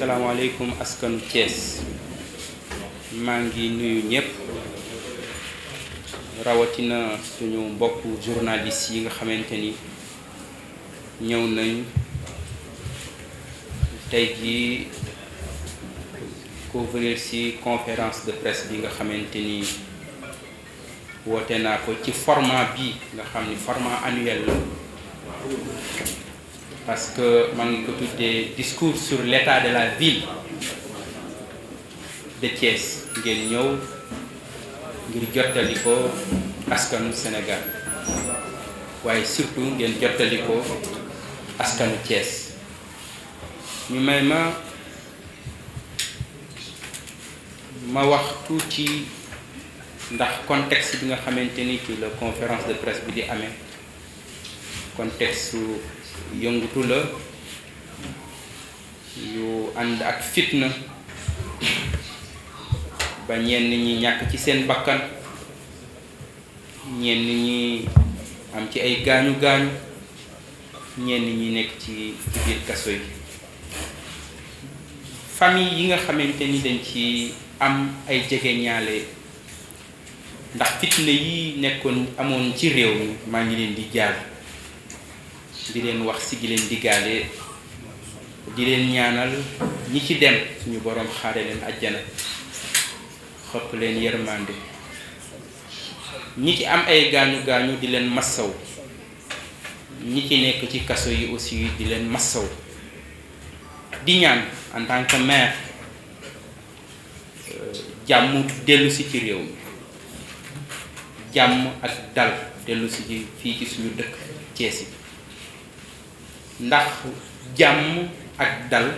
asalaamaaleykum askanu Thiès maa ngi nuyu ñëpp rawatina suñu mbokku journalistes yi nga xamante ni ñëw nañ tey jii couvrir ci conférence de presse bi nga xamante ni woote naa ko ci format bi nga xam ni format annuel la parce que maa ngi ko tuddee discours sur l'état de la ville de Thiès ngeen ñëw ngir jottali ko askanu Sénégal waaye surtout ngeen jottali ko askanu Thiès ñu may ma wax tuuti ndax contexte bi nga xamante ni ci la conférence de presse bi di amee contexte yëngutu la yu ànd ak fitna ba ñenn ñi ñàkk ci seen bakkan ñenn ñi am ci ay gaañu ñenn ñi nekk ci biir kaso yi famille yi nga xamante ni dañ ci am ay jege ñaale ndax fitna yi nekkoon amoon ci réew mi maa ngi leen di jaal di leen wax si gi leen diggaale di leen ñaanal ñi ci dem suñu boroom xaare leen àjjana xëpp leen yërmande ñi ci am ay gaañu di leen massaw ñi ci nekk ci kaso yi aussi di leen massaw di ñaan en tant que maire jàmm dellu si ci réew mi jàmm ak dal dellu si ci fii ci suñu dëkk Thiès yi ndax jàmm ak dal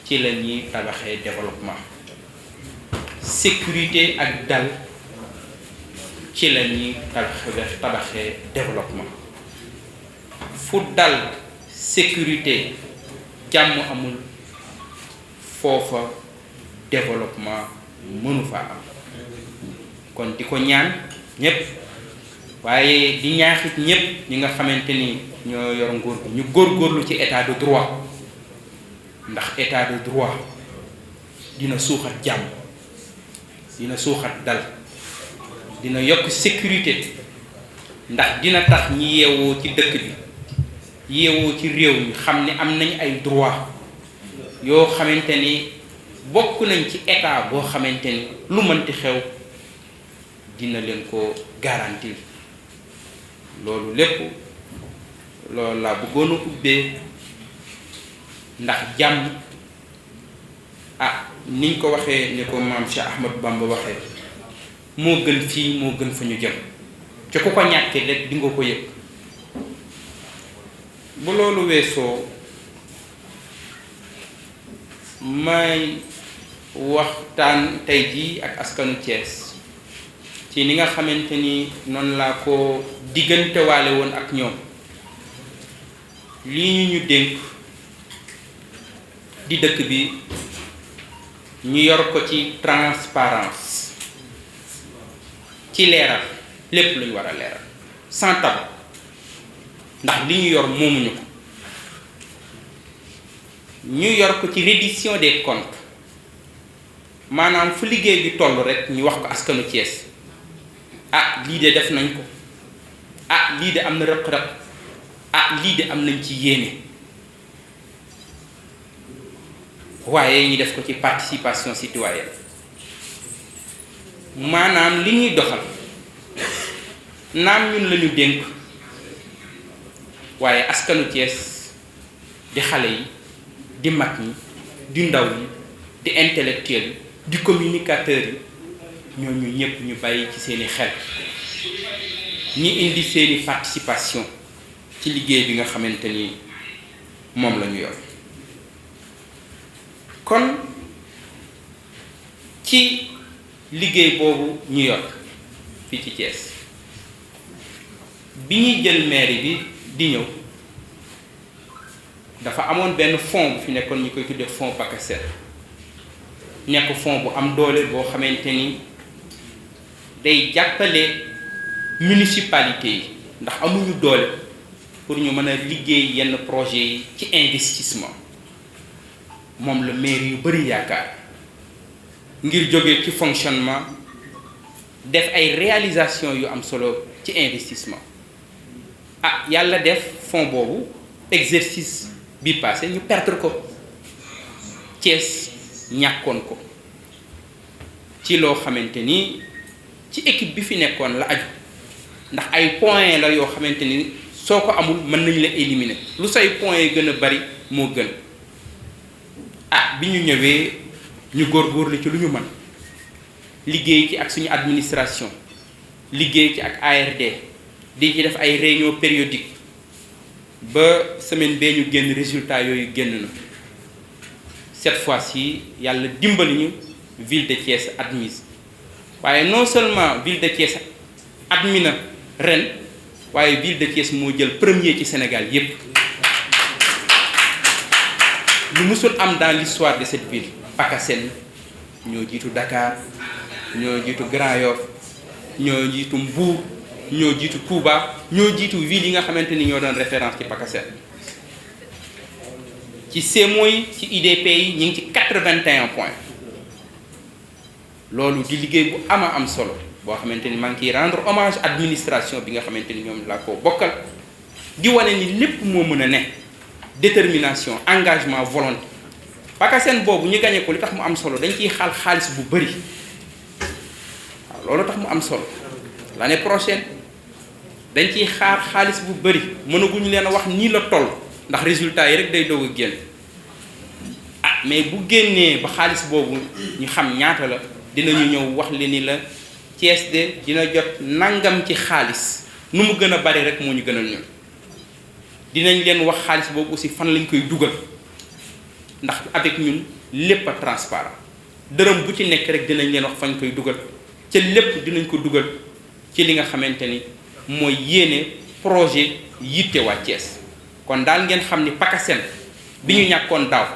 ci la ñuy tabaxee développement sécurité ak dal ci la ñuy tabaxee développement fu dal sécurité jàmm amul foofa développement mënu fa am kon di ko ñaan ñépp waaye di ñaaxit ñépp ñi nga xamante ni ñoo yor nguur bi ñu góorgóorlu ci état de droit ndax état de droit dina suuxat jàmm dina suuxat dal dina yokk sécurité ndax dina tax ñi yeewoo ci dëkk bi yeewoo ci réew mi xam ni am nañ ay droit yoo xamante ni bokk nañ ci état boo xamante ni lu mënti xew dina leen ko garantir loolu lépp loolu laa bëggoon a ubbee ndax jàmm niñ ko waxee ni ko maam Cheikh Ahmadou Bamba waxee moo gën fii moo gën fa ñu jëm ci ku ko ñàkkee rek di nga ko yëg bu loolu weesoo may waxtaan tey jii ak askanu Thiès ci ni nga xamante ni noonu laa ko diggantewaale woon ak ñoom lii ñu dénk di dëkk bi ñu yor ko ci transparence ci leeral lépp lu ñu war a leeral sans tabou ndax li ñu yor moomuñu ko ñu yor ko ci reddition des comptes maanaam fu liggéey bi toll rek ñu wax ko askanu Thiès lii de def nañ ko lii de am na rëq-rëq lii de am nañ ci yéene waaye ñu def ko ci participation citoyenne maanaam li ñuy doxal naam ñun lañu dénk waaye askanu Thiès di xale yi di mag ñi di ndaw yi di intellectuel yi di communicateur yi ñooñu ñëpp ñu bàyyi ci seeni xel ñi indi seeni participation ci liggéey bi nga xamante ni moom la ñu yor kon ci liggéey boobu ñu yor fii ci Thiès bi ñuy jël mairie bi di ñëw dafa amoon benn fonds bu fi nekkoon ñu koy tuddee fonds PACASEN nekk fonds bu am doole boo xamante ni day jàppale municipalité yi ndax amuñu doole pour ñu mën a liggéey yenn projet yi ci investissement moom la maire yu bari yaakaar ngir jóge ci fonctionnement def ay réalisation yu am solo ci investissement yàlla def fonds boobu exercice bi passé ñu perdre ko Thiès ñàkkoon ko ci loo xamante ni ci équipe bi fi nekkoon la aju ndax ay points la yoo xamante ni soo ko amul mën nañu la éliminer lu say points yi gën a bari moo gën bi ñu ñëwee ñu góorgóorlu ci lu ñu mën liggéey ci ak suñu administration liggéey ci ak ARD di ci def ay réunion périodique ba semaine bee ñu génn résultat yooyu génn na cette fois-ci yàlla dimbali ñu ville de Thiès admise waaye non seulement ville de Thiès admis na ren waaye ville de Thiès moo jël premier ci Sénégal yépp lu musul am dans l'histoire de cette ville. PACASEN ñoo jiitu Dakar ñoo jiitu Grand Yoff ñoo jiitu Mbour ñoo jiitu Touba ñoo jiitu ville yi nga xamante ni ñoo doon référence ci PACASEN ci CMO yi ci IDP yi ñu ngi ci 81 points loolu di liggéey bu am solo boo xamante ni maa ngi ciy rendre hommage administration bi nga xamante ni ñoom laa ko bokkal di wane ni lépp moo mën a ne détermination engagement volonté PACASEN boobu ñu gagné ko li tax mu am solo dañ ciy xaalis bu bëri waaw loolu tax mu am solo l'année prochaine dañ ciy xaalis bu bëri mënaguñu leen a wax nii la toll ndax résultat yi rek day doog a génn mais bu génnee ba xaalis boobu ñu xam ñaata la dinañu ñëw wax leen ni la Thiès de dina jot nangam ci xaalis nu mu gën a bari rek moo ñu gënal ñun dinañ leen wax xaalis boobu aussi fan lañ koy dugal ndax avec ñun lépp a transparent dërëm bu ci nekk rek dinañ leen wax fañ koy dugal ca lépp dinañ ko dugal ci li nga xamante ni mooy yéene projet yitte waa Thiès kon daal ngeen xam ni PACASEN bi ñu ñàkkoon daaw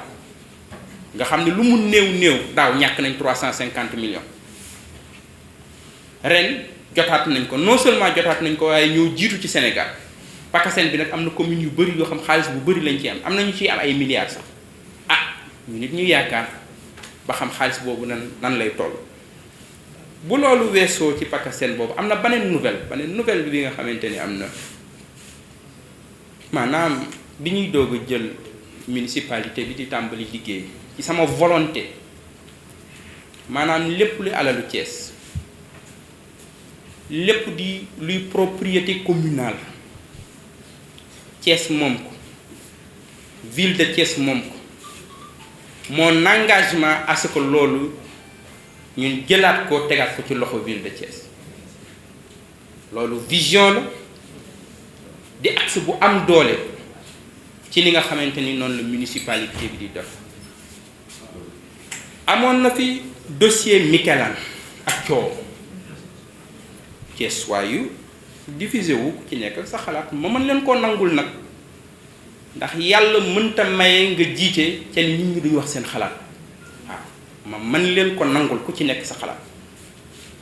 nga xam ne lu mu néew daaw ñàkk nañ 350 millions ren jotaat nañ ko non seulement jotaat nañ ko waaye ñoo jiitu ci Sénégal PACASEN bi nag am na commune yu bëri yoo xam xaalis bu bëri lañ ci am nañu ciy am ay milliards sax ñu nit ñu yaakaar ba xam xaalis boobu nan lay toll bu loolu weesoo ci PACASEN boobu am na beneen nouvelle bi nga xamante ni am na maanaam bi ñuy doog a jël municipalité bi di tàmbali liggéey ci sama volonté maanaam lépp luy alalu Thiès lépp di luy propriété communale Thiès moom ko ville de Thiès moom ko mon engagement à ce que loolu ñun jëlaat ko tegaat ko ci loxo ville de Thiès loolu vision la di axe bu am doole ci li nga xamante ni noonu la municipalité bi di def amoon na fi dossier Mikelan ak coow Thiès waayu diffusé wu ci nekk ak sa xalaat ma mën leen koo nangul nag ndax yàlla mënta maye nga jiite ca nit ñi duñu wax seen xalaat waaw ma mën leen ko nangul ku ci nekk sa xalaat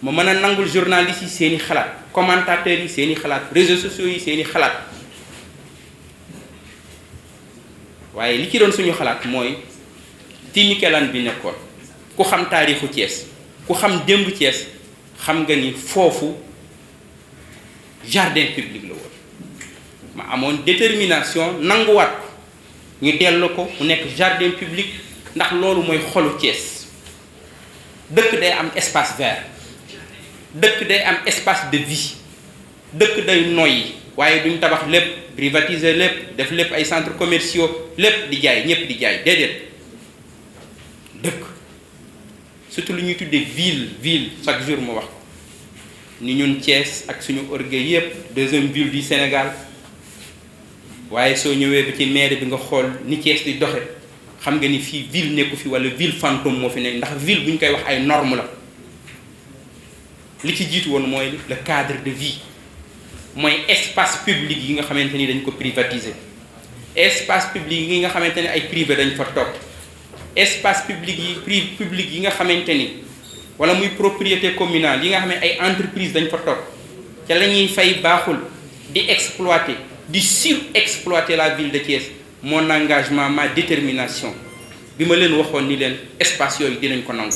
ma mën a nangul journalistes yi seeni xalaat commentateurs yi seeni xalaat réseaux sociaux yi seeni xalaat waaye li ci doon suñu xalaat mooy fi Mikelan bi nekkoon ku xam taarixu Thiès ku xam démb Thiès xam nga ni foofu jardin public la woon ma amoon détermination nanguwaat ko ñu dellu ko mu nekk jardin public ndax loolu mooy xolu Thiès dëkk day am espace vert dëkk day am espace de vie dëkk day noyyi waaye duñ tabax lépp privatiser lépp def lépp ay centres commerciaux lépp di jaay ñëpp di jaay déedéet dëkk surtout lu ñuy tuddee ville chaque jour ma wax ko ni ñun Thiès ak suñu orgueil yépp deuxième ville du Sénégal waaye soo ñëwee ba ci maire bi nga xool ni Thiès di doxe xam nga ni fii ville nekku fi wala ville fantôme moo fi nekk ndax ville bu ñu koy wax ay normes la li ci jiitu woon mooy le cadre de vie mooy espace public yi nga xamante ni dañ ko privatiser espace public yi nga xamante ni ay privé dañ fa toog espace public yi nga xamante ni wala muy propriété communale yi nga xam ne ay entreprise dañ fa toog ca la ñuy fay baaxul di exploiter di surexploiter la ville de Thiès mon engagement ma détermination bi ma leen waxoon ni leen espace yooyu dinañ ko nangu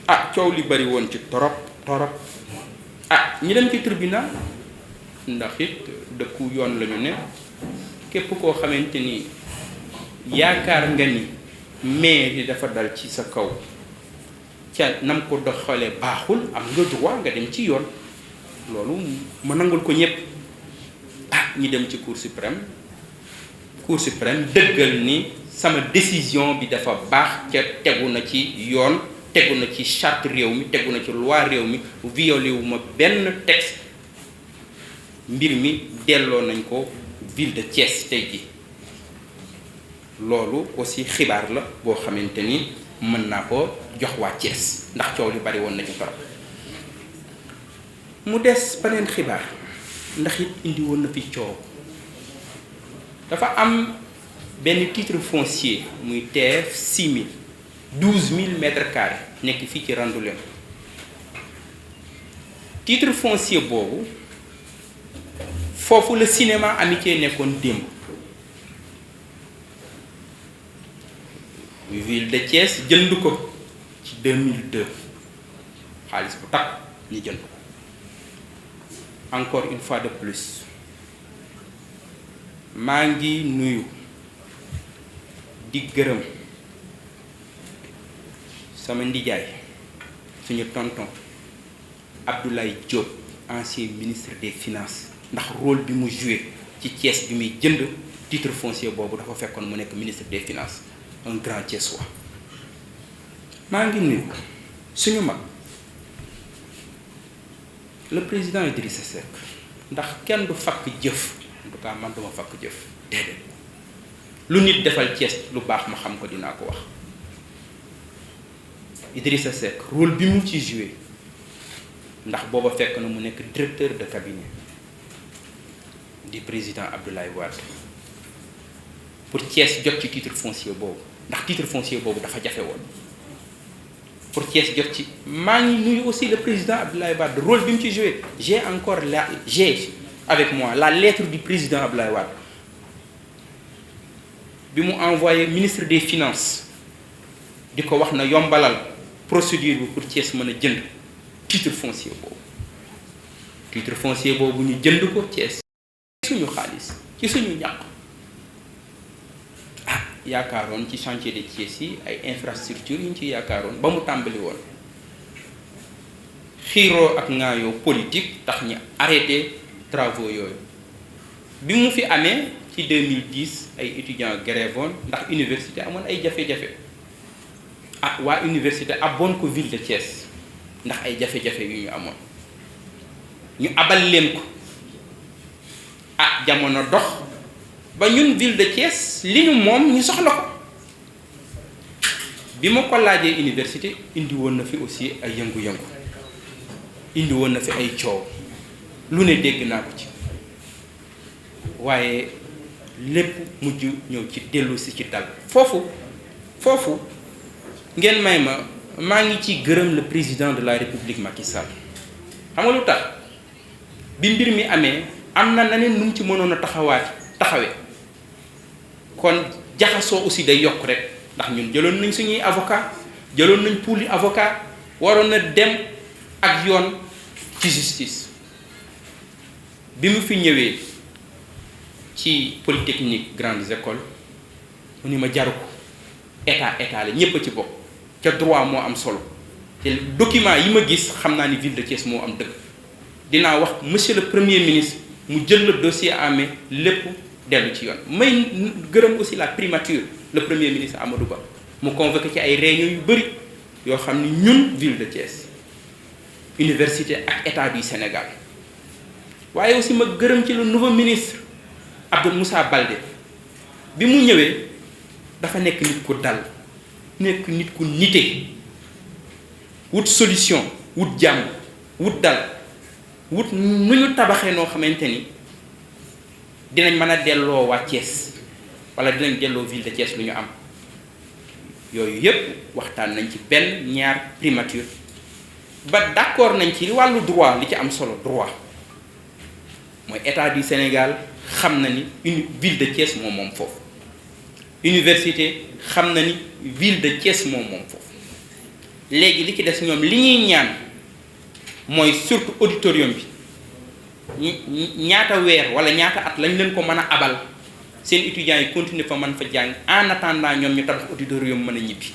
ah coow li bari woon ci torop ah ñu dem ci tribunal ndax it dëkku yoon lañu ne képp koo xamante ni yaakaar nga ni maire yi dafa dal ci sa kaw ca nam ko doxalee baaxul am nga droit nga dem ci yoon loolu ma nangul ko ñëpp ah ñi dem ci cour suprême dëggal ni sama décision bi dafa baax ca tegu na ci yoon tegu na ci charte réew mi tegu na ci loi réew mi violé wu ma benn texte mbir mi delloo nañ ko ville de Thiès tey ji loolu aussi xibaar la boo xamante ni mën naa ko jox waa Thiès ndax coow li bari woon na ci torop mu des beneen xibaar ndax it indi woon na fi coow dafa am benn titre foncier muy TF 6000 12000 mètres carrés nekk fii ci Randoulène titre foncier boobu foofu le cinéma Amitié nekkoon démb ville de Thiès jënd ko ci 2002 xaalis bu takk ñu jënd ko encore une fois de plus maa ngi nuyu di gërëm sama ndijaay suñu tonton Abdoulaye Diop ancien ministre des finances ndax rôle bi mu joué ci Thiès bi muy jënd titre foncier boobu dafa fekkoon mu nekk ministre des finances un grand Thiessois maa ngi nuyu suñu mag le président Idrissa Seck ndax kenn du fakk jëf en tout cas man duma fakk jëf déedéet lu nit defal Thiès lu baax ma xam ko dinaa ko wax Idrissa Seck rôle bi mu ci joué ndax booba fekk na mu nekk directeur de cabinet du président Abdoulaye Wade pour Thiès jot ci titre foncier boobu ndax titre foncier boobu dafa jafe woon pour Thiès jot ci maa ngi nuyu aussi le président Abdoulaye Wade rôle bi mu ci joué j'ai avec moi la lettre du président Abdoulaye Wade bi mu envoyé ministre des finances di ko wax na yombalal procédure bi pour Thiès mën a jënd titre foncier boobu ñu jënd ko Thiès ci suñu xaalis ci suñu ñàkk ah yaakaaroon ci chantier de Thiès yi ay infrastructures yu ñu ci yaakaaroon ba mu tàmbali woon xiiroo ak ŋaayoo politique tax ñu arrêté travaux yooyu bi mu fi amee ci 2010 ay étudiants grèveoon ndax université amoon ay jafe-jafe ah waa université aboon ko ville de Thiès ndax ay jafe-jafe yu ñu amoon ñu abal leen ko ah jamono dox ba ñun ville de Thiès li ñu moom ñu soxla ko bi ma ko laajee université indi woon na fi aussi ay yëngu-yëngu indi woon na fi ay coow lu ne dégg naa ko ci waaye lépp mujj ñëw ci dellu si ci dal foofu ngeen may maa ngi ci gërëm le président de la république Macky Sall xam nga lu tax bi mbir mi amee am na neneen nu mu ci mënoon a taxawee kon jaxasoo aussi day yokk rek ndax ñun jëloon nañ suñuy avocat jëloon nañ pooli avocat waroon na dem ak yoon ci justice bi mu fi ñëwee ci polytechnique grandes écoles mu ni ma jaru ko état la ñépp a ci bokk ca droit moo am solo te document yi ma gis xam naa ni ville de Thiès moo am dëgg dinaa wax monsieur le premier ministre mu jël le dossier en main lépp dellu ci yoon may gërëm aussi la primature le premier ministre Amadou Ba mu convoqué ci ay réunions yu bëri yoo xam ni ñun ville de Thiès université ak état du Sénégal waaye aussi ma gërëm ci le nouveau ministre Abdou Moussa Baldé bi mu ñëwee dafa nekk nit ku dal nekk nit ku nite wut solution wut jàmm wut dal wut nu ñu tabaxee noo xamante ni dinañ mën a delloo waa Thiès wala dinañ delloo ville de Thiès lu ñu am yooyu yépp waxtaan nañ ci benn ñaar primature ba d'accord nañ ci wàllu droit li ci am solo droit mooy état du Sénégal xam na ni une ville de Thiès moom foofu université xam na ni ville de Thiès moom foofu léegi li ci des ñoom li ñuy ñaan mooy surtout auditorium bi ñaata weer wala ñaata at lañ leen ko mën a abal seen étudiants yi continuer fa mën fa jàng en attendant ñoom ñu tabax auditorium mën a ñibbi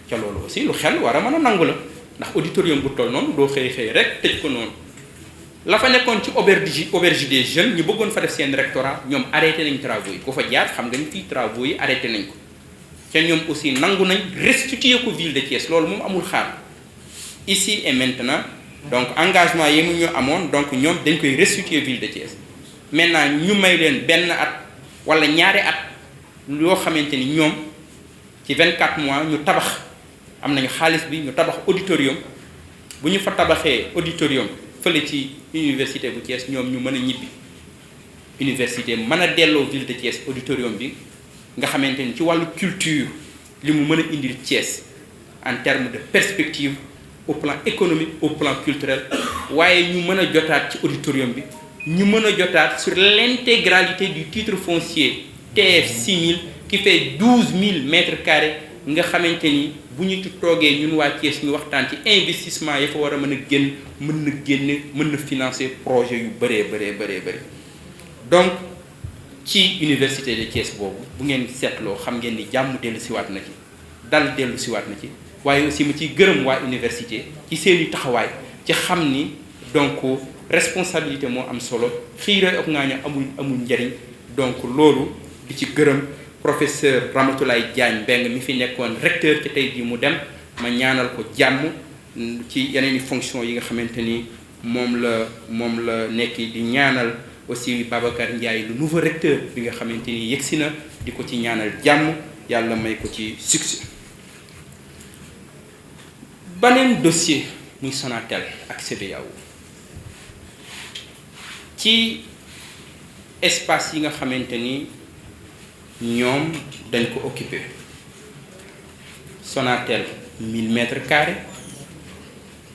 ca loolu aussi lu xel war a mën a nangu la ndax auditorium bu toll noonu doo xëy xëy rek tëj ko noonu la fa nekkoon ci auberge des jeunes ñu bëggoon fa def seen rectorat ñoom arrêté nañ travaux yi ku fa jaar xam nga ni fii travaux yi arrêté nañ ko ca ñoom aussi nangu nañ restituer ko ville de Thiès loolu moom amul xaar ici et maintenant donc engagement yi mu ñu amoon donc ñoom dañ koy restituer ville de Thiès maintenant ñu may leen benn at wala ñaari at yoo xamante ni ñoom ci 24 mois ñu tabax am nañu xaalis bi ñu tabax auditorium bu ñu fa tabaxee auditorium fële ci université bu Thiès ñoom ñu mën a ñibbi université mën a delloo ville de Thiès auditorium bi nga xamante ni ci wàllu culture li mu mën a indil Thiès en termes de perspective au plan économique au plan culturel waaye ñu mën a jotaat ci auditorium bi ñu mën a jotaat sur l'intégralité du titre foncier TF 6000 qui fait 12 000 mètres carrés nga xamante ni bu ñu ci toogee ñun waa Thiès ñu waxtaan ci investissement yi fa war a mën a génn mën na financer projet yu bëree bëri donc ci université de Thiès boobu bu ngeen seetloo xam ngeen ni jàmm dellu siwaat na ci dal dellu siwaat na ci waaye aussi ma ciy gërëm waa université ci seeni taxawaay ci xam ni donc responsabilité moo am solo xiira ak ngaaño amul njariñ donc loolu di ci gërëm professeur Ramatoulaye Diagne Mbeng mi fi nekkoon recteur ci tey jii mu dem ma ñaanal ko jàmm ci yeneen i fonction yi nga xamante ni moom la nekk di ñaanal aussi Babacar Ndiaye le nouveau recteur bi nga xamante ni yegsi na di ko ci ñaanal jàmm yàlla may ko ci succès. Beneen dossier muy Sonatel ak CBAO ci espace yi nga xamante ni ñoom dañ ko occupé Sonatel 1000 mètres carrés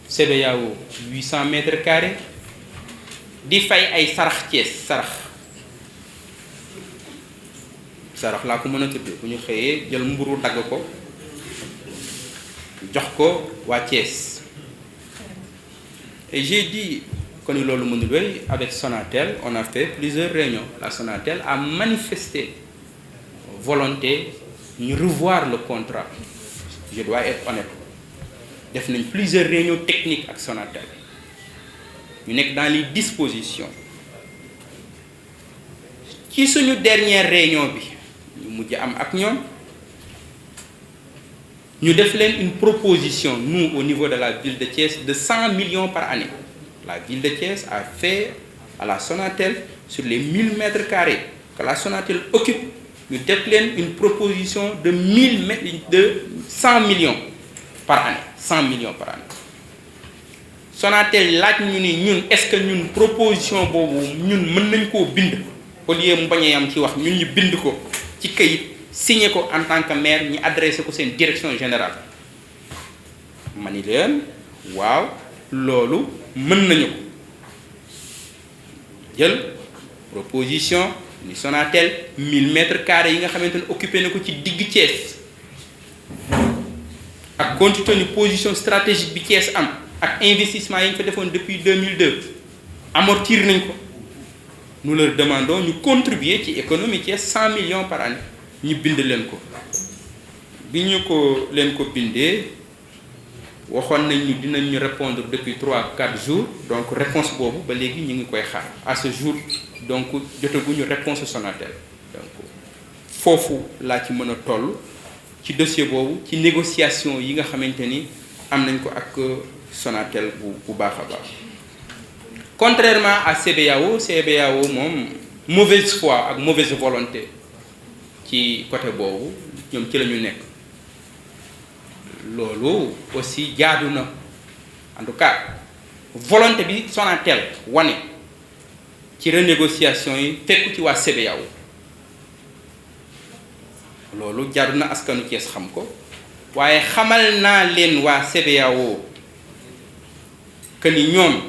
CBAO 800 mètres carrés di fay ay sarax Thiès sarax laa ko mën a tuddee bu ñu xëyee jël mburu dagg ko jox ko waa Thiès et j'ai dit que ni loolu mënul wéy avec Sonatel on a fait plusieurs réunions la Sonatel a manifesté volonté ñu revoir le contrat je dois être honnête def nañ plusieurs réunions techniques ak Sonatel ñu nekk dans les dispositions ci suñu dernière réunion bi ñu mujj am ak ñoom ñu def leen une proposition nous au niveau de la ville de Thiès de 100 millions par année la ville de Thiès a fait à la Sonatel sur les 1000 mètres carrés que la Sonatel occupe ñu def leen une proposition de 100 millions par année 100 millions par année Sonatel laaj ñu ni ñun est-ce que ñun proposition boobu ñun mën nañ koo bind au lieu mu bañ a am ci wax ñun ñu bind ko ci kayit signé ko en tant que maire ñu adressé ko seen direction générale ma ni leen waaw loolu mën nañu ko jël proposition ni Sonatel 1000 mètres carrés yi nga xamante ne occupé na ko ci digg Thiès ak compte tenu position stratégique bi Thiès am ak investissement yi ñu fa defoon depuis 2002 amortir nañ ko nous leur demandons ñu contribuer ci économie Thiès 100 millions par année ñu bind leen ko bi ñu ko leen ko bindee waxoon nañ ñu dinañ ñu répondre depuis 3-4 jours donc réponse boobu ba léegi ñu ngi koy xaar à ce jour donc jotaguñu réponse Sonatel donc foofu laa ci mën a toll ci dossier boobu ci négociation yi nga xamante ni am nañ ko ak Sonatel bu baax a baax contrairement à CBAO moom mauvaise foi ak mauvaise volonté ci côté boobu ñoom ci la ñu nekk loolu aussi jaadu na en tout cas volonté bi Sonatel wane ci renégociation yi fekku ci waa CBAO loolu jaadu na askanu Thiès xam ko waaye xamal naa leen waa CBAO que ni ñoom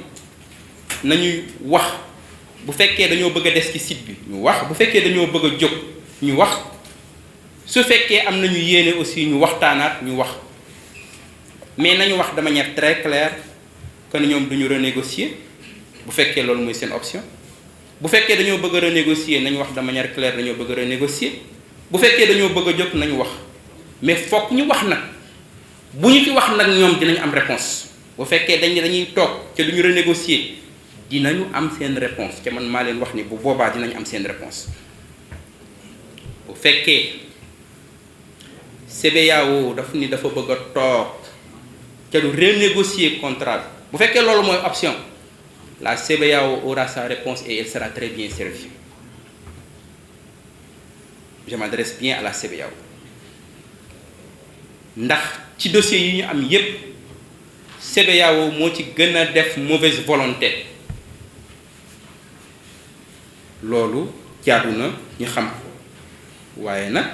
nañuy wax bu fekkee dañoo bëgg a des ci site bi ñu wax bu fekkee dañoo bëgg a jóg ñu wax su fekkee am nañu yéene aussi ñu waxtaanaat ñu wax mais nañu wax de manière très claire que ñoom duñu renégocier bu fekkee loolu mooy seen option bu fekkee dañoo bëgg a renégocier nañu wax de manière claire dañoo bëgg a renégocier bu fekkee dañoo bëgg a jóg nañu wax mais fokk ñu wax nag bu ñu ci wax nag ñoom dinañ am réponse bu fekkee dañuy toog te duñu renégocier dinañu am seen réponse te man maa leen wax ni bu boobaa dinañ am seen réponse bu fekkee CBAO daf ni dafa bëgg a toog te du renégocier contrat bu fekkee loolu mooy option la CBAO aura sa réponse et elle sera très bien servie. Je m'adresse bien à la CBAO ndax ci dossier yi ñu am yépp CBAO moo ci gën a def mauvaise volonté loolu jaadu na ñu xam waaye nag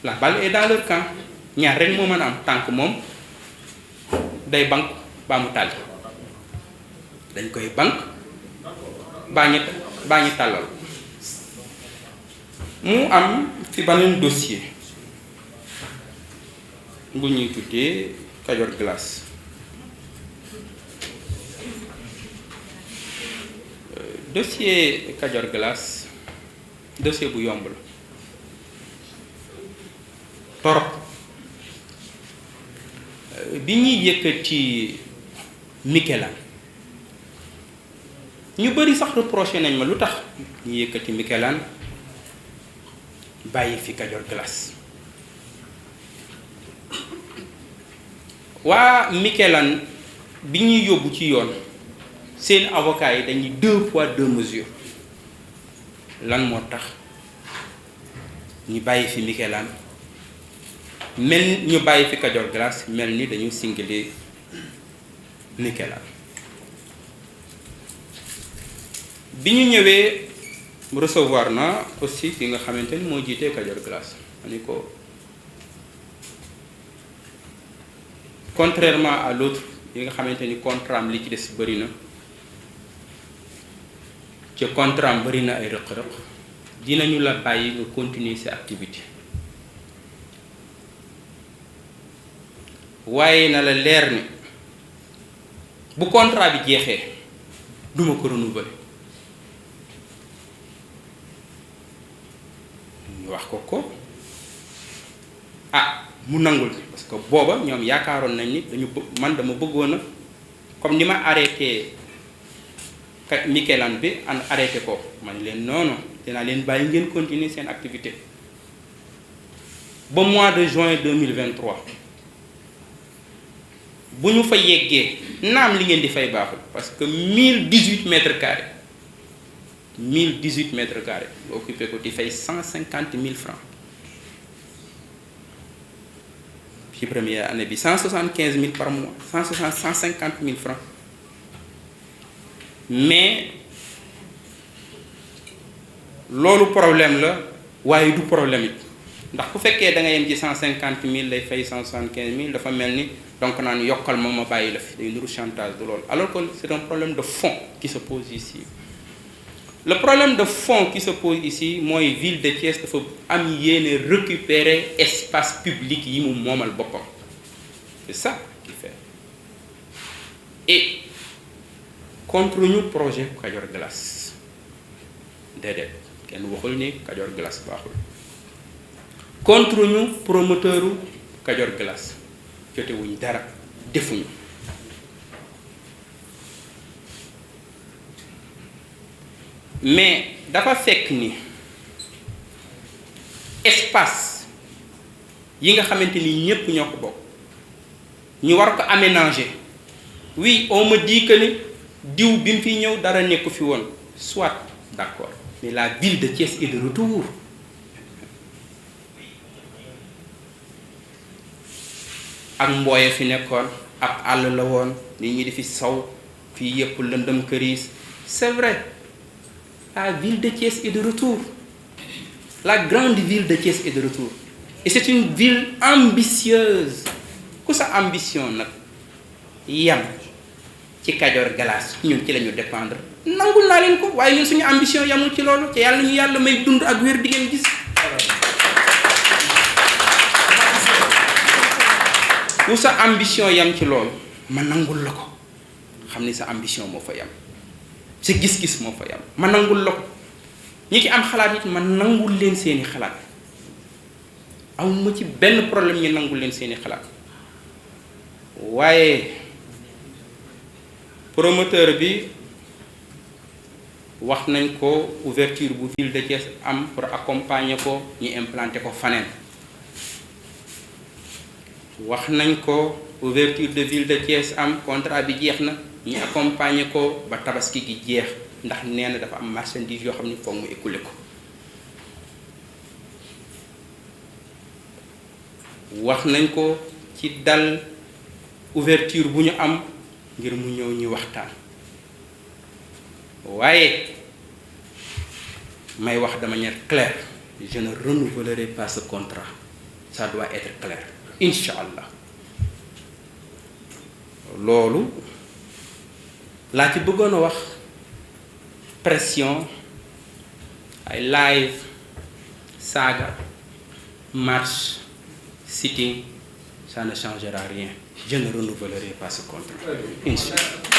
la balle est dans leur camp ñaar rek moo mën a am tànk moom day bank baa mu tàlli dañ koy bank baa ñu tàllal mu am fi beneen dossier bu ñuy tuddee Kajoor Glace dossier Kajoor Glace dossier bu yomb la torop bi ñuy yëkkati Mikelaan ñu bari sax reproché nañ ma lu tax ñu yëkkati Mikelaan bàyyi fi Kajoor Glace waa Mikelaan bi ñuy yóbbu ci yoon seen avocat yi dañuy 2 poids 2 mesures lan moo tax ñu bàyyi fi Mikelaan mel ñu bàyyi fi Kajoor Glace mel ni dañu singale Mikelaan bi ñu ñëwee recevoir na aussi ki nga xamante ni moo jiitee Kajoor Glace ma ni ko contrairement à l'autre yi nga xamante ni contrat am li ci des bëri na ci contrat am bëri na ay rëq-rëq dinañu la bàyyi nga continuer sa activité waaye na la leer ni bu contrat bi jeexee duma ko renouveler ñu wax ko mu nangul parce que booba ñoom yaakaaroon nañ ni man dama bëggoon a comme ni ma arrêté Mikelaan bi arrêté ko man leen non dinaa leen bàyyi ngeen continuer seen activité ba mois de juin 2023 bu ñu fa yeggee naam li ngeen di fay baaxul parce que 1018 mètres carrés 1018 mètres carrés nga occupé ko di fay 150 000 francs ci première année bi 175 000 par mois 150 000 francs mais loolu problème la waaye du problème it ndax ku fekkee da nga yem ci 150 000 lay fay 175 000 dafa mel ni donc naan yokkal ma bàyyi la fi day nuru chantage de loolu alors que c'est un problème de fond qui se pose ici. Le problème de fond qui se pose ici mooy ville de Thiès dafa am yéene récupérer espace public yi mu moomal boppam c'est ça qui fait et contre ñu projet Kajoor Glace déedéet kenn waxul ni Kajoor Glace baaxul contre ñu promoteuru Kajoor Glace jotewuñ dara defuñu mais dafa fekk ni espace yi nga xamante ni ñépp ñoo ko bokk ñu war ko aménager oui on me dit que ni diw bi mu fi ñëw dara nekku fi woon soit d'accord mais la ville de Thiès est de retour ak mbooye fi nekkoon ab àll la woon nit ñi di fi saw fii yëpp lëndëm këriis c'est vrai la ville de Thiès est de retour la grande ville de Thiès est de retour et c'est une ville ambitieuse ku sa ambition nag yam ci Kajoor Glace ñun ci la ñu dépendre nangul naa leen ko waaye ñun suñu ambition yamul ci loolu te yàlla ñu yàlla may dund ak wér di ngeen gis fu sa ambition yam ci loolu ma nangul la ko xam ni sa ambition moo fa yam sa gis-gis moo fa yam ma nangul la ko ñi ci am xalaat it ma nangul leen seeni xalaat amuma ci benn problème ñu nangul leen seeni xalaat waaye promoteur bi wax nañ ko ouverture bu ville de Thiès am pour accompagner ko ñu implanter ko faneen wax nañ ko ouverture de ville de Thiès am contrat bi jeex na ñu accompagner ko ba tabaski gi jeex ndax nee na dafa am marchandise yoo xam ni foog mu écoulé ko wax nañ ko ci dal ouverture bu ñu am ngir mu ñëw ñu waxtaan waaye may wax de manière claire je ne renouvellerai pas ce contrat ça doit être clair incha allah loolu laa ci bëggoon a wax pression ay live saaga marche sitting ça ne changera rien je ne renouvellerai pas ce contrat incha allah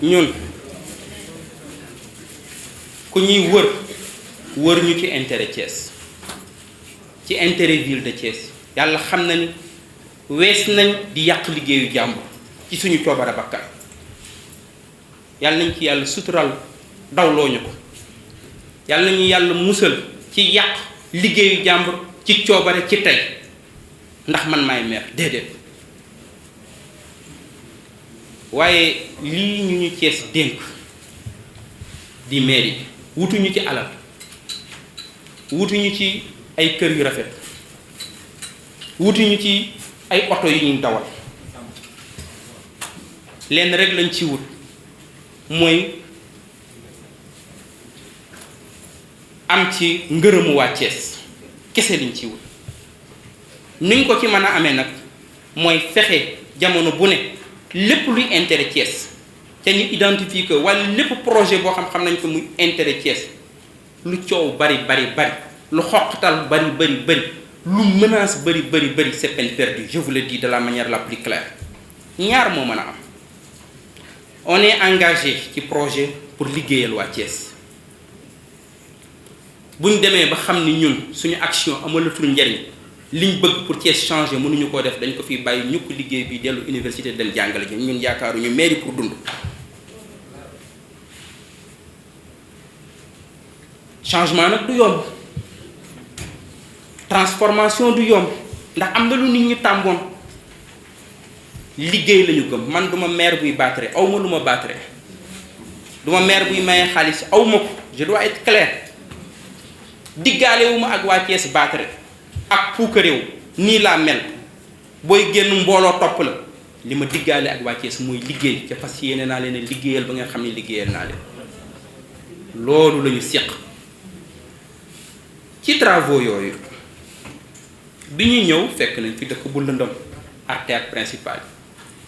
ñun ku ñuy wër ñu ci intérêt Thiès ci intérêt ville de Thiès yàlla xam na ni wees nañ di yàq liggéeyu jàmbur ci suñu coobara bakkan yàlla nañ ci yàlla sutural dawloo ñu ko yàlla nañu yàlla musal ci yàq liggéeyu jàmbur ci coobare ci tey ndax man maay maire déedéet waaye lii ñu Thiès dénk di mairie wutuñu ci alal wutuñu ci ay kër yu rafet wutuñu ci ay oto yu ñuy dawal lenn rek lañ ci wut mooy am ci ngërëmu waa Thiès kese liñ ci wut niñ ko ci mën a amee nag mooy fexe jamono bu ne lépp luy intérêt Thiès te ñu identifier que wala lépp projet boo xam nañ ko muy intérêt Thiès lu coow bari lu xoqtal bari lu menace bari c'est peine perdue je vous le dis de la manière la plus claire ñaar moo mën a am on est engagé ci projet pour liggéeyal waa Thiès buñ demee ba xam ni ñun suñu action amalatul njariñ liñ bëgg pour Thiès changer mënuñu koo def dañ ko fi bàyyi ñu ko liggéey bi dellu université dem jàngale ji ñun yaakaaruñu mairie pour dund changement nag du yomb transformation du yomb ndax am na lu nit ñi tàmboon liggéey lañu gëm man duma maire buy battre aw ma lu ma battre duma maire buy maye xaalis aw ma ko je dois être clair diggaale wu ma ak waa Thiès battre ak puuka réew nii laa mel booy génn mbooloo topp la li ma diggaale ak waa Thiès mooy liggéey ca fas yéene naa leen liggéeyal ba nga xam ne liggéeyal naa leen loolu la ñu séq ci travaux yooyu bi ñuy ñëw fekk nañ fi dëkk bu lëndëm artère principale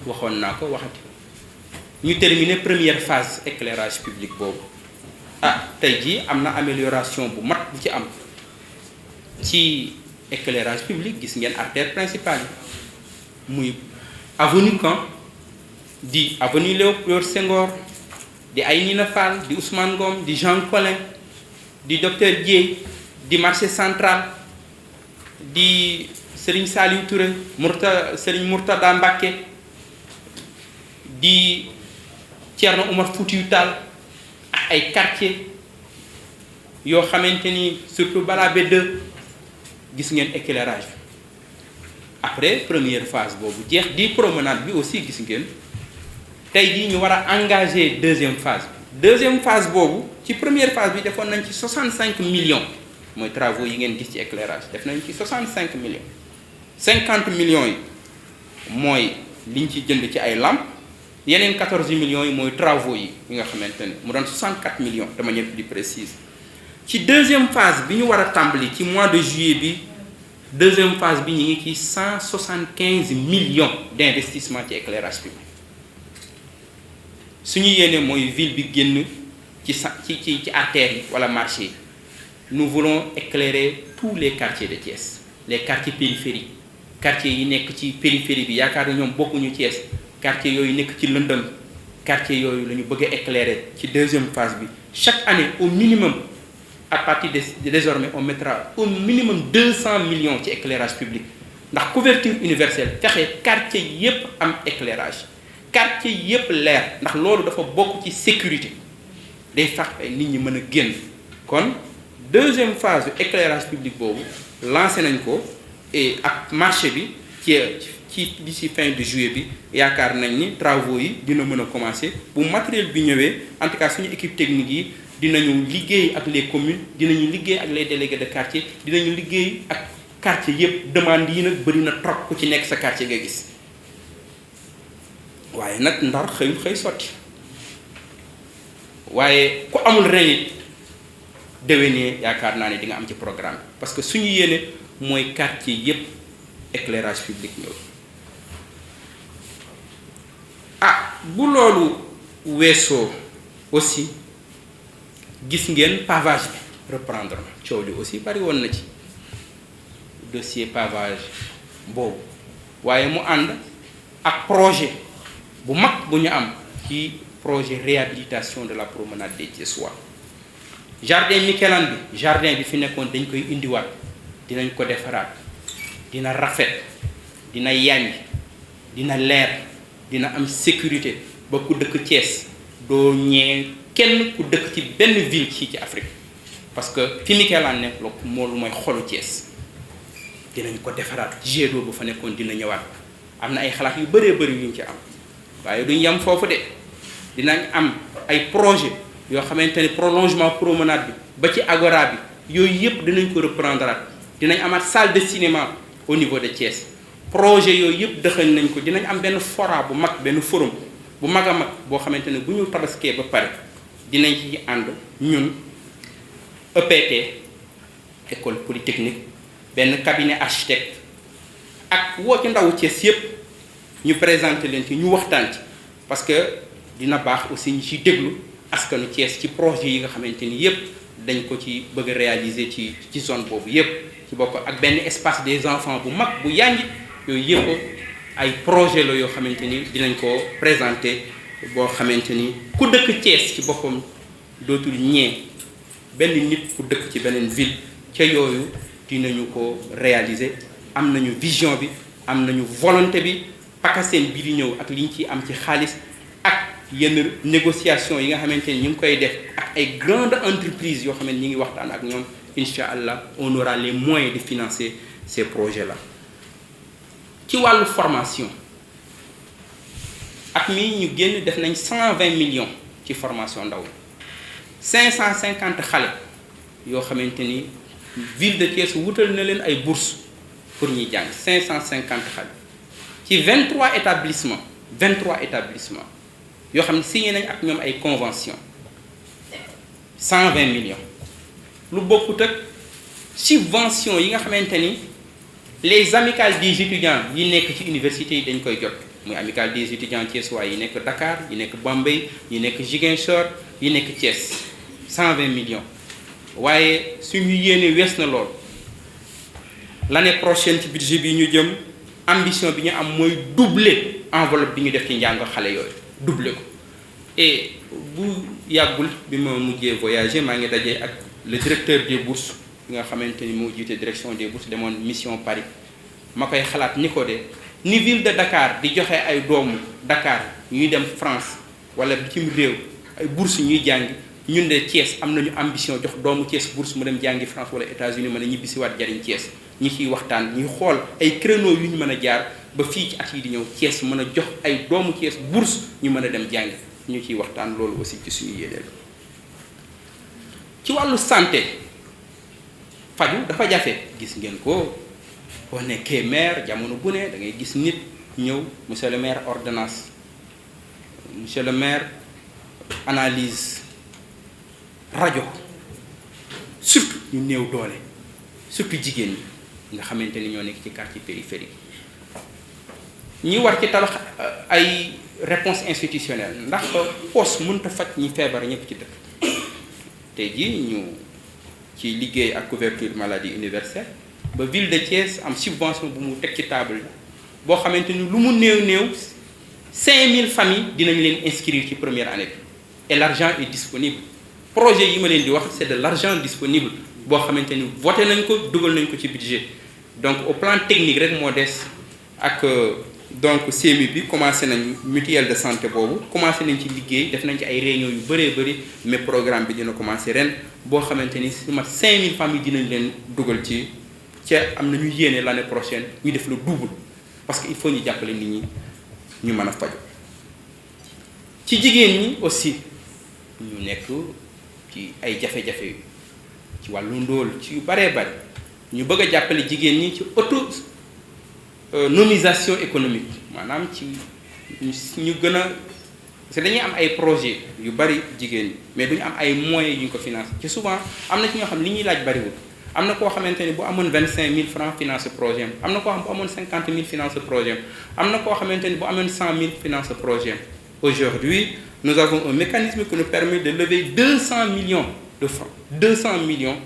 waxoon naa ko waxati ñu terminer première phase éclairage public boobu tey jii am na amélioration bu mat bu ci am ci éclairage public gis ngeen artère principale yi muy avenue Caen di avenue Léopold Senghor di Aynina Fall di Ousmane Ngom di Jean Collin di docteur Dieye di marché central di Serigne Saliou Touré Serigne Mourtada Mbacké di Thierno Oumar Foutiyou Tall ak ay quartier yoo xamante ni surtout balaa B2 gis ngeen éclairage après première phase boobu jeex di promenade bi aussi gis ngeen tey jii ñu war a engager deuxième phase boobu ci première phase bi defoon nañ ci 65 millions mooy travaux yi ngeen gis ci éclairage def nañ ci 65 millions 50 millions yi mooy liñ ci jënd ci ay lampes yeneen 14 millions yi mooy travaux yi nga xamante ne mu doon 64 millions de manière plus précise ci deuxième phase bi ñu war a tàmbali ci mois de juillet bi deuxième phase bi ñu ngi ci 175 millions d'investissement ci éclairage public suñu yéene mooy ville bi génn ci artères yi wala marché yi. Nous voulons éclairer tous les quartiers de Thiès, les quartiers périphériques quartiers yi nekk ci périphérie bi yaakaar ñoom bokkuñu Thiès quartiers yooyu nekk ci lëndëm quartiers yooyu la ñu bëgg a éclairer ci deuxième phase bi chaque année au minimum à partir de désormais on mettra au minimum 200 millions ci éclairage public ndax couverture universelle fexe quartier yépp am éclairage quartier yépp leer ndax loolu dafa bokk ci sécurité day tax ay nit ñi mën a génn kon deuxième phase de éclairage public boobu lancé nañ ko et ak marché bi ci d'ici fin de juillet bi yaakaar nañ ni travaux yi dina mën a commencer bu matériel bi ñëwee en tout cas suñu équipe technique yi dinañu liggéey ak les communes dinañu liggéey ak les délégués de quartier dinañu liggéey ak quartier yépp demande yi nag bëri na trop ku ci nekk sa quartier nga gis waaye nag Ndar xëy sotti waaye ku amul ren it déwénee yaakaar naa ne di nga am ci programme parce que suñu yéene mooy quartier yépp éclairage public ñëw bu loolu weesoo aussi gis ngeen pavage bi reprendre na coow li aussi bari woon na ci dossier pavage boobu waaye mu ànd ak projet bu mag bu ñu am ci projet réhabilitation de la promenade des Thiessois jardin Mikelan bi jardin bi fi nekkoon dañ koy indiwaat dinañ ko defaraat dina rafet dina yànj dina leer dina am sécurité ba ku dëkk Thiès doo ñee kenn ku dëkk ci benn ville ci Afrique parce que fi Mikelan nekk moo lu mooy xolu Thiès dinañ ko defaraat jet d'eau bu fa nekkoon dina ñëwaat am na ay xalaat yu bëree bëri yuñ ci am waaye duñ yem foofu de dinañ am ay projet yoo xamante ni prolongement promenade bi ba ci agora bi yooyu yëpp dinañ ko reprendre dinañ amaat salle de cinéma au niveau de Thiès projet yooyu yëpp dëxañ nañ ko dinañ am benn fora bu mag benn forum bu mag a mag boo xamante ne bu ñu tabaskee ba pare dinañ ci ànd ñun EPT école polytechnique benn cabinet architecte ak woo ci ndawu Thiès yëpp ñu présenté leen ci ñu waxtaan ci parce que dina baax aussi ñu ciy déglu askanu Thiès ci projet yi nga xamante ni yëpp dañ ko ci bëgg a réaliser ci zone boobu yëpp ci bokk ak benn espace des enfants bu mag bu yànj yooyu yëpp ay projet la yoo xamante ni dinañ ko présenter boo xamante ni ku dëkk Thiès ci boppam dootul ñee benn nit ku dëkk ci beneen ville ca yooyu dinañu ko réaliser am nañu vision bi am nañu volonté bi pakaseen bi di ñëw ak liñ ciy am ci xaalis ak yenn négociation yi nga xamante ni ñu ngi koy def ak ay grandes entreprises yoo xam ne ñu ngi waxtaan ak ñoom incha allah on aura les moyens de financer ces projets là. ci wàllu formation ak mi ñu génn def nañ 120 millions ci formation ndaw 550 xale yoo xamante ni ville de Thiès wutal na leen ay bourses pour ñuy jàng 550 xale ci 23 établissements yoo xam ne signé nañ ak ñoom ay convention 120 millions lu bokkut ak subvention yi nga xamante ni les amicales des étudiants yi nekk ci université yi dañ koy jot muy amicale des étudiants thiessois yi nekk Dakar yi nekk Bambey yi nekk Ziguinchor yi nekk Thiès 120 millions waaye suñu yéene wees na lool l'année prochaine ci budget bi ñu jëm ambition bi ñu am mooy doubler enveloppe bi ñu def ci njàng xale yooyu doubler ko et bu yàggul bi ma mujjee voyager maa ngi dajee ak le directeur des bourses bi nga xamante ni moo jiite direction des bourses demoon mission Paris ma koy xalaat ni ko de ni ville de Dakar di joxe ay doomu Dakar ñuy dem France wala bitim réew ay bourses ñuy jàng ñun de Thiès am nañu ambition jox doomu Thiès bourse mu dem jàngi France wala États-Unis mën a ñibbisiwaat jariñ Thiès ñi ciy waxtaan ñuy xool ay créneaux yu ñu mën a jaar ba fii ci at yi di ñëw Thiès mën a jox ay doomu Thiès bourse ñu mën a dem jàngi ñu ciy waxtaan loolu aussi ci suñu yéene la ci wàllu santé faju dafa jafe gis ngeen ko boo nekkee maire jamono bu ne da ngay gis nit ñëw monsieur le maire ordonnance monsieur le maire analyse rajo surtout ñu néew doole surtout jigéen ñi nga xamante ni ñoo nekk ci quartier périphérique ñi war ci tabax ay réponse institutionnelle ndax poste mënut a faj ñi feebar ñëpp ci dëkk tey jii ñu ci liggéey ak couverture maladie universelle ba ville de Thiès am subvention bu mu teg ci table boo xamante ni lu mu néew 5000 familles dinañ leen inscrire ci première année bi et l'argent est disponible projet yi ma leen di wax c'est de l'argent disponible boo xamante ni voté nañ ko dugal nañ ko ci budget donc au plan technique rek moo des ak donc CMU bi commencé nañ mutuelle de santé boobu commencé nañ ci liggéey def nañ ci ay réunions yu bëree bëri mais programme bi dina commencé ren boo xamante ni su mat 5000 familles dinañ leen dugal ci ca am na ñu yéene l'année prochaine ñu def le double parce que il faut ñu jàppale nit ñi ñu mën a faju ci jigéen ñi aussi ñu nekk ci ay jafe-jafe ci wàllu ndóol ci yu baree bari ñu bëgg a jàppale jigéen ñi ci autonomisation économique maanaam ci ñu gën a parce que dañuy am ay projet yu bari jigéen ñi mais duñu am ay moyens yu ñu ko financé ci souvent am na ci ñoo xam li ñuy laaj bariwul am na koo xamante ni bu amoon 25000 francs financé projet am na koo xam bu amoon 50000 financé projet am na koo xamante ni bu amoon 100000 financé projet am aujourd'hui nous avons un mécanisme qui nous permet de lever 200 millions de francs 200 millions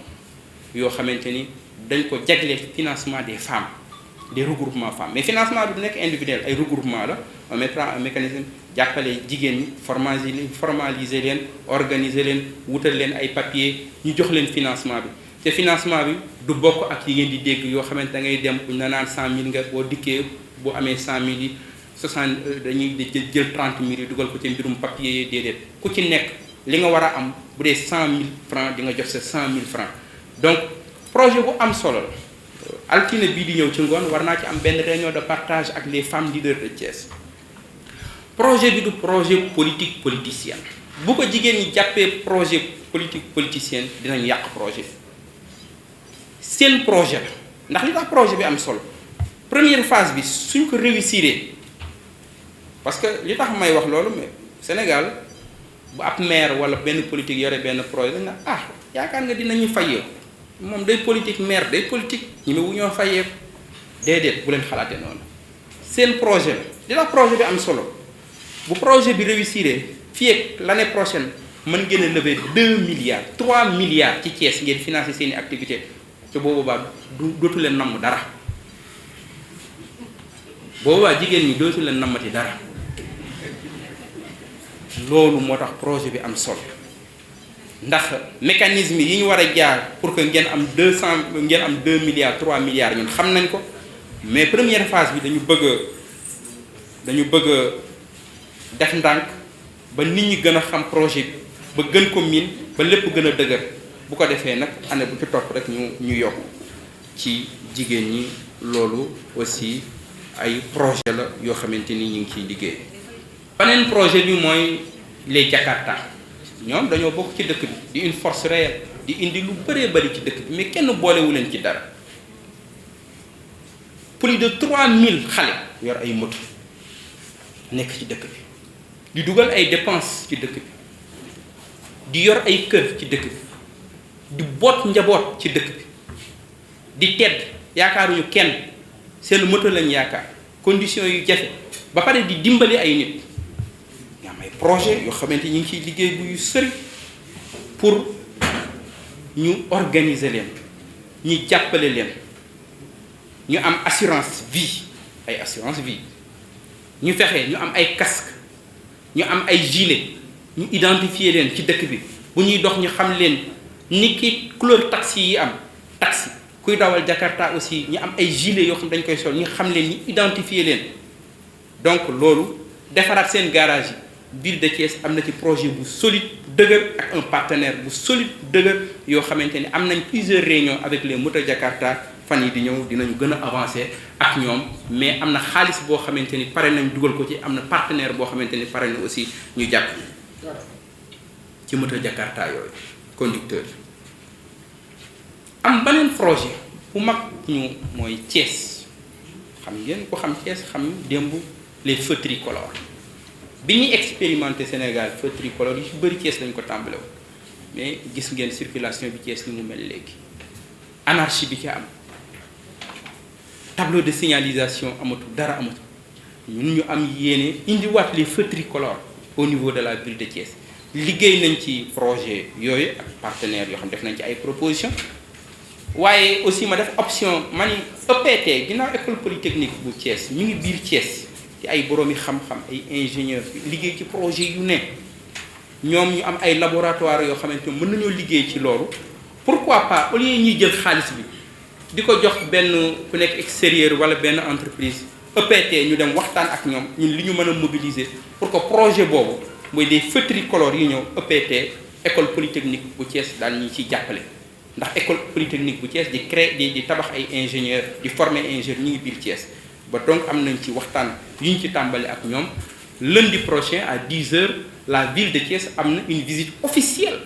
yoo xamante ni dañ ko jagleel financement des femmes des regroupements femmes mais financement bi du nekk individuel ay regroupement la on mettra un mécanisme jàppale jigéen ñi formaliser leen organiser leen wutal leen ay papiers ñu jox leen financement bi te financement bi du bokk ak yi ngeen di dégg yoo xamante da ngay dem bu ñu la naan 100000 nga boo dikkee boo amee 100000 yi 60 dañuy jël 30000 yi dugal ko ci mbirum papier yi déedéet ku ci nekk li nga war a am bu dee 100000 francs di nga jox sa 100000 francs donc projet bu am solo la altine bii di ñëw ci ngoon war naa ci am benn réunion de partage ak les femmes leaders de Thiès projet bi du projet politique politicien bu ko jigéen ñi jàppee projet politique politicien dinañ yàq projet seen projet la ndax li tax projet bi am solo première phase bi suñ ko réussiree parce que li tax may wax loolu mais Sénégal bu ab maire wala benn politique yore benn projet dañ na yaakaar nga dinañu fayee moom day politique maire day politique ñi mu wu ñoo fayee déedéet bu leen xalaatee noonu seen projet la li tax projet bi am solo bu projet bi réussiree fii ak l'année prochaine mën ngeen a lever 2 milliards 3 milliards ci Thiès ngeen financer seeni activité te boobaa dootu leen namm dara boobaa jigéen ñi dootu leen nammati dara loolu moo tax projet bi am solo ndax mécanisme yi ñu war a jaar pour que ngeen am 2 milliards 3 milliards ñun xam nañ ko mais première phase bi dañu bëgg def ndànk ba nit ñi gën a xam projet bi ba gën ko miin ba lépp gën a dëgër bu ko defee nag année bu ci topp rek ñu yokk ci jigéen ñi loolu aussi ay projet la yoo xamante ni ñu ngi ciy liggéey. beneen projet bi mooy les Jakarta ñoom dañoo bokk ci dëkk bi di une force réelle di indi lu bëree bëri ci dëkk bi mais kenn boolewu leen ci dara plus de 3000 xale yor ay moto nekk ci dëkk bi di dugal ay dépenses ci dëkk bi di yor ay kër ci dëkk bi di boot njaboot ci dëkk bi di tedd yaakaaruñu kenn seen moto lañ yaakaar conditions yu jafe ba pare di dimbali ay nit ñu am ay projet yoo xamante ñu ngi ciy liggéey bu yu sëri pour ñu organiser leen ñu jàppale leen ñu am assurance vie ay assurance vie ñu fexe ñu am ay casque ñu am ay gilet ñu identifier leen ci dëkk bi bu ñuy dox ñu xam leen ni ki couleur taxi yi am taxi kuy dawal Jakarta aussi ñu am ay gilet yoo xam dañ koy sol ñu xam leen ñu identifier leen donc loolu defaraat seen garage yi ville de Thiès am na ci projet bu solide dëgër ak un partenaire bu solide dëgër yoo xamante ni am nañ plusieurs réunions avec les motos Jakarta fan yi di ñëw dinañu gën a avancer ak ñoom mais am na xaalis boo xamante ni pare nañ dugal ko ci am na partenaire boo xamante ni pare na aussi ñu jàpp ci moto Jakarta yooyu conducteur am beneen projet bu mag ñu mooy Thiès xam ngeen ko xam Thiès xam démb les feux tricolores bi ñuy expérimenté Sénégal feux tricolores yu ci bëri Thiès lañ ko tàmbale woon mais gis ngeen circulation bi Thiès ni mu mel léegi anarchie bi ci am tableau de signalisation amatul dara amatul ñun ñu am yéene indiwaat les feux tricolores au niveau de la ville de Thiès liggéey nañ ci projet yooyu ak partenaires yoo xam def nañ ci ay propositions waaye aussi ma def option ma ni EPT ginnaaw école polytechnique bu Thiès ñu ngi biir Thiès ci ay boroomi xam-xam ay ingénieurs liggéey ci projet yu ne ñoom ñu am ay laboratoires yoo xamante ne mën nañoo liggéey ci loolu pourquoi pas au lieu ñuy jël xaalis bi di ko jox benn ku nekk extérieur wala benn entreprise EPT ñu dem waxtaan ak ñoom ñun li ñu mën a mobiliser pour que projet boobu mooy des feux tricolores yi ñëw EPT école polytechnique bu Thiès daal ñi ciy jàppale ndax école polytechnique bu Thiès di créer di tabax ay ingénieurs di former ingénieurs ñu ngi biir Thiès ba donc am nañ ci waxtaan yu ñu ci tàmbali ak ñoom lundi prochain à 10h la ville de Thiès am na une visite officielle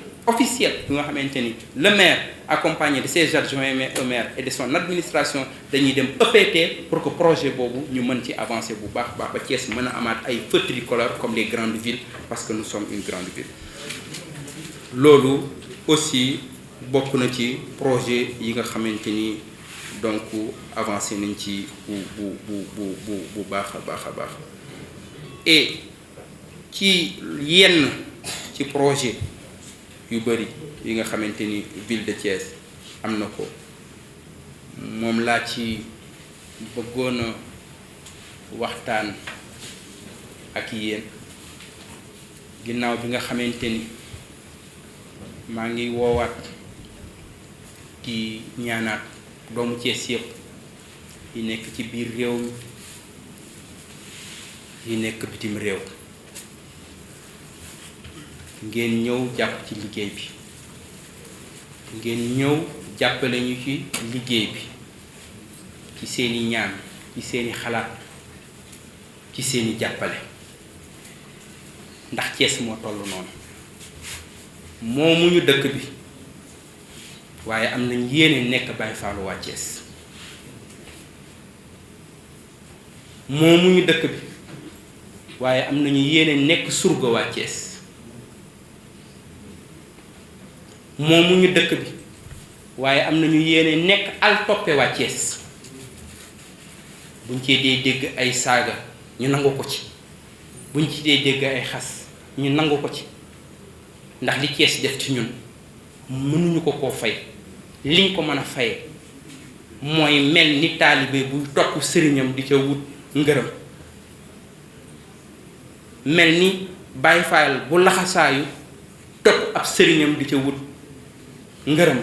bi nga xamante ni le maire accompagné de ses adjoints au maire et de son administration dañuy dem EPT pour que projet boobu ñu mën ci avancer bu baax ba Thiès mën a amaat ay feux tricolores comme les grandes villes parce que nous sommes une grande ville. loolu aussi bokk na ci projet yi nga xamante ni donc avancé nañ ci bu baax a baax et ci yenn ci projet yu bëri yi nga xamante ni ville de Thiès am na ko moom laa ci bëggoon a waxtaan ak yéen ginnaaw bi nga xamante ni maa ngi woowaat di ñaanaat doomu Thiès yëpp yi nekk ci biir réew mi yi nekk bitim réew ngeen ñëw jàpp ci liggéey bi ngeen ñëw jàppale ñu ci liggéey bi ci seeni ñaan ci seeni xalaat ci seeni jàppale ndax Thiès moo toll noonu moomuñu dëkk bi waaye am nañ yéene nekk Baye Fallou waa Thiès moomuñu dëkk bi waaye am nañu yéene nekk surga waa Thiès moomuñu dëkk bi waaye am nañu yéene nekk al toppe waa Thiès buñ ci dee dégg ay saaga ñu nangu ko ci buñ ci dee dégg ay xas ñu nangu ko ci ndax li Thiès def ci ñun mënuñu ko koo fay liñ ko mën a faye mooy mel ni taalibe bu topp sëriñam di ca wut ngërëm mel ni Baay Faal bu laxasaayu topp ab sëriñam di ca wut ngërëm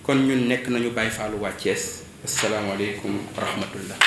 kon ñun nekk nañu Baay Faalu waa Thiès asalaamaaleykum wa rahmatullah